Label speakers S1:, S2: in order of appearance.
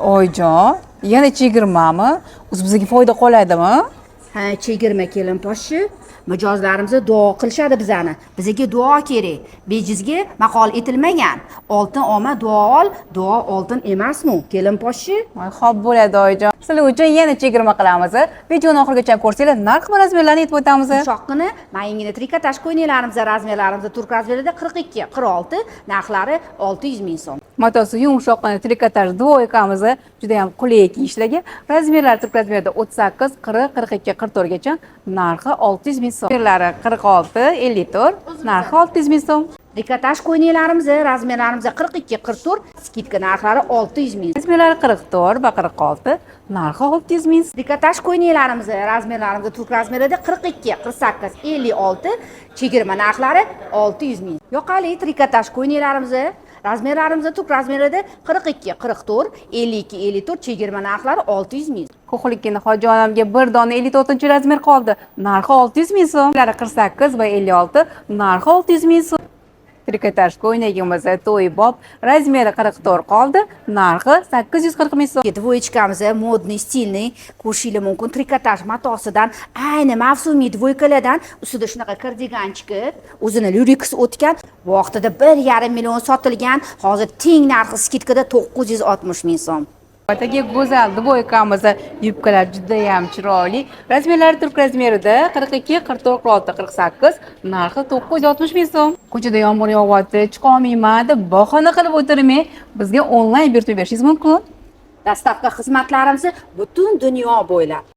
S1: Oyijon, yana chegirmami? O'zi bizga foyda qoladimi?
S2: Ha, chegirma, kelin poshshi. Mijozlarimiz duo qilishadi bizani. Bizga duo kerak. Bejizga maqol etilmagan. Oltin olma, duo ol, duo oltin emasmi, kelin poshshi?
S1: Voy, xo'p bo'ladi, oyijon. Sizlar uchun yana chegirma qilamiz. Videoni oxirigacha ko'rsanglar, narx va razmerlarni aytib o'tamiz.
S2: Yumshoqqina, mayingina trikotaj ko'ylaklarimiz, razmerlarimiz turk razmerida 42, 46, narxlari 600 ming so'm.
S1: Matosi yumshoqqina trikotaj двойка miz juda ham qulay kiyishlarga. Razmerlari turk razmerida 38, 40, 42, 44 gacha, narxi 600 ming so'm. Razmerlari 46, 54, narxi 600 ming so'm.
S2: Trikotaj ko'ylaklarimiz, razmerlarimiz 42, 44, скидка narxlari 600 ming.
S1: Razmerlari 44 va 46, narxi 600 ming so'm.
S2: Trikotaj ko'ylaklarimiz, razmerlarimiz turk razmerida 42, 48, 56, chegirma narxlari 600 ming. Yoqali trikotaj ko'ylaklarimiz, razmerlarimiz turk razmerida 42, 44, 52, 54, chegirma narxlari 600 ming.
S1: Ko'hlikini hojonamga bir dona 54 razmer qoldi. Narxi 600 ming so'm. 48 va 56, narxi 600 ming so'm. Trikotaj ko'ylagimiz to'ybob, razmeri 44 qoldi, narxi 840 ming so'm.
S2: Двоечка miz модный, стильный, ko'rishinglar mumkin. Trikotaj matosidan, ayni mavsumiy двойка lardan, ustida shunaqa кардиганчик, o'zini lyureks o'tgan, vaqtida 1,5 million sotilgan, hozir teng narxi скидка da 960 ming so'm.
S1: Atagi go'zal двойка miz, yubkalar juda ham chiroyli. Razmerlari turk razmerida 42, 44, 46, 48, narxi 960 ming so'm. Ko'chada yomg'ir yog'yapti, chiqa olmayman deb bahona qilib o'tirmang. Bizga onlayn buyurtma berishingiz mumkin.
S2: Доставка xizmatlarimiz butun dunyo bo'ylab.